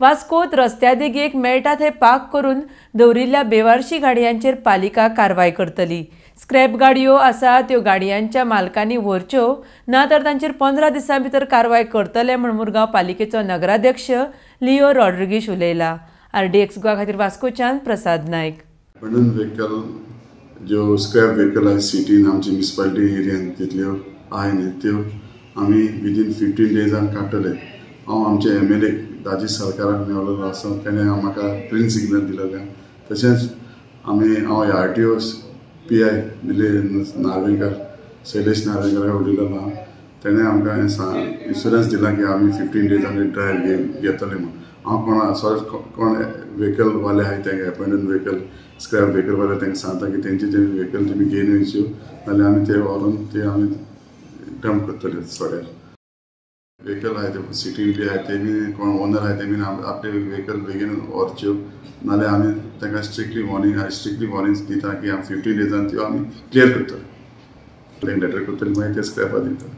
वास्कोत रस्त्या देगेक मेळटा थंय पार्क करून दवरिल्ल्या बेवारशी गाडयांचेर पालिका कारवाय करतली. स्क्रॅप गाडयो आसा त्यो गाडयांच्या मालकांनी व्हरच्यो ना तर तांचेर 15 दिसां भितर कारवाय करतले म्हूण मुरगांव पालिकेचो नगराध्यक्ष लिओ रॉड्रिगीश उलयला. आरडीएक्स गोवा खातीर वास्कोच्यान प्रसाद नायक. व्हेकल ज्यो स्क्रॅप व्हेकल आसा सिटीन आमची म्युनिसिपालिटी एरियान तितल्यो आहाय न्ही त्यो आमी विदीन 15 डेजान काडटले. हांव आमचे MLA दाजी सरकाराक मेवलेलो आसा, तेणें म्हाका ग्रीन सिग्नल दिलेलें. तशेंच आमी हांव RTO PI Nilesh Narvenkar, Shailesh नार्वेंकराक उलयलेलो आहा. तेणें आमकां इन्शुरन्स दिला की आमी 15 डेजान ड्रायव्ह घेतले म्हूण. हांव कोणा सॉरी कोण व्हेकल वाले आहाय तेंका एबंडन व्हेकल स्क्रॅप व्हेकल वाले तांकां सांगता की तेंचे ते व्हेकल तुमी घेवन वयच्यो नाल्यार आमी ते व्हरून ते आमी डंप करतले सड्यार. व्हेकल आहाय ते सिटीन बी आहाय ते बी कोण ओनर आहाय ते बी आपले व्हेकल बेगीन व्हरच्यो नाल्यार आमी तांकां स्ट्रिक्टली वॉर्निंग दिता की आमी 15 डेजान त्यो आमी क्लियर करतले. लेटर करतले मागीर ते स्क्रॅपा दितले.